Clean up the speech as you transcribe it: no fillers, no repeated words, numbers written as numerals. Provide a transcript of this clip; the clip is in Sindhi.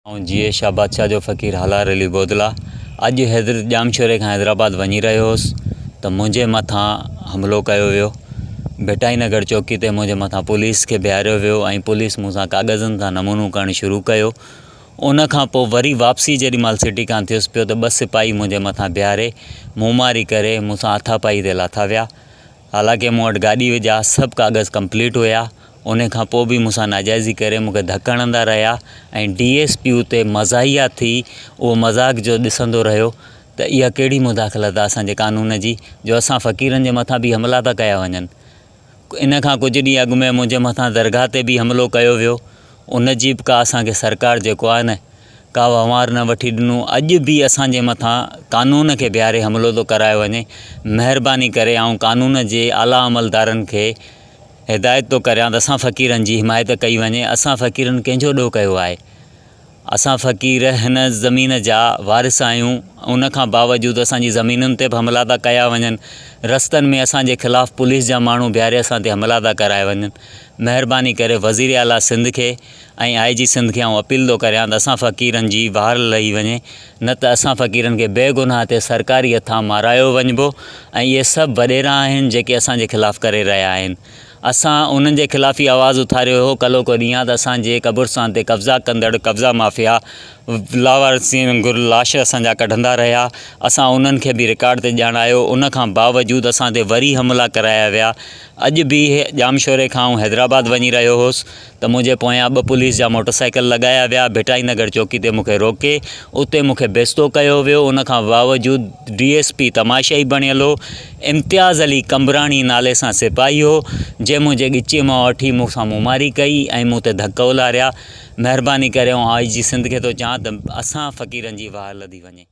آئون جيئي شاهه بادشاهه جو فقير هالار علي بودلا اڄ حيدر ڄامشوري کان حيدرآباد وڃي رهيو هوس ته منهنجي مٿان حملو ڪيو ويو. ڀٽائي نگر چوڪي تي منهنجي مٿان پوليس کي بيهاريو ويو ۽ پوليس مون سان ڪاغذن تان نمونو ڪرڻ شروع ڪيو. ان کان پوء وري واپسي جيڏي مهل سٽي کان ٿيس پيو ته ٻه سپاهي منهنجي مٿان بيهاري منهن ماري ڪري مون سان هٿاپائي تي لاٿا ويا. حالانڪه مون وٽ گاڏي جا سڀ ڪاغذ ڪمپليٽ هيا ان کان پوء به مون سان ناجائزي ڪري مون کي ڌڪ هڻندا رهيا ۽ ڊي ايس پي اتي مزاحيه ٿي اهو مذاق جو ڏسندو رهيو ته اها ڪهڙي مداخلت آهي اسان جي قانون جي جو اسان فقيرن جي مٿان به حملا ٿا ڪيا وڃن ان کان ڪجهه ڏينهن اڳ ۾ منهنجي مٿان درگاهه تي به حملو ڪيو ويو ان جي به ڪا اسان کي سرڪار جيڪو آهي نه ڪا وهنوار نه وٺي ڏنو اڄ به اسان جي مٿان قانون کي بيهاري حملو ٿو ڪرايو وڃي مهرباني ڪري آئون قانون جي اعليٰ عملدارن کي هدايت ٿو ڪريان ته اسان فقيرن جي حمايت ڪئي وڃي اسان فقيرن ڪنهن جو ڏوهه ڪيو آهي اسان فقير هن زمين جا وارث آهيون ان کان باوجود اسان جي زمينن تي به حملا ٿا ڪيا وڃن رستن ۾ اسان جي خلاف پوليس جا ماڻهو بيهاري اسان تي حملا ٿا ڪرايا وڃن مهرباني ڪري وزير اعليٰ سنڌ کي ۽ آء جي سنڌ کي آئون اپيل ٿو ڪريان ته اسان فقيرن جي واهر لهي وڃي نه ته اسان فقيرن کي بيگناهه تي سرڪاري هٿان مارايو وڃبو ۽ اهي سڀ وڏيرا آهن جيڪي اسان جي خلاف ڪري رهيا آهن اسان انهن جي خلاف ئي آواز اٿاريو هو ڪلهوڪو ڏينهن ته اسان جي قبرستان تي قبضا ڪندڙ قبضا مافيا لاوارثين وانگر لاش اسان جا ڪڍندا رهيا اسان انهن کي به رڪارڊ تي ڄاڻايو ان کان باوجود اسان تي وري حملا ڪرايا ويا اڄ به ڄامشوري کان آئون حيدرآباد وڃي رهيو هوس ته منهنجي پويان ٻه پوليس جا موٽر سائيڪل لڳايا ويا، ڀٽائي نگر چوڪي تي مون کي روڪي اتي مون کي بيستو ڪيو ويو، ان کان باوجود ڊي ايس پي تماشائي بڻيل هو، امتياز علي قمبراڻي نالي سان سپاهي هو، جنهن منهنجي ڳچيء مان وٺي مون سان مونماري ڪئي ۽ مون تي ڌڪ الاريا، مهرباني ڪري آئون آء جي سنڌ کي ٿو چوان ته اسان فقيرن جي واهه لڌي وڃي.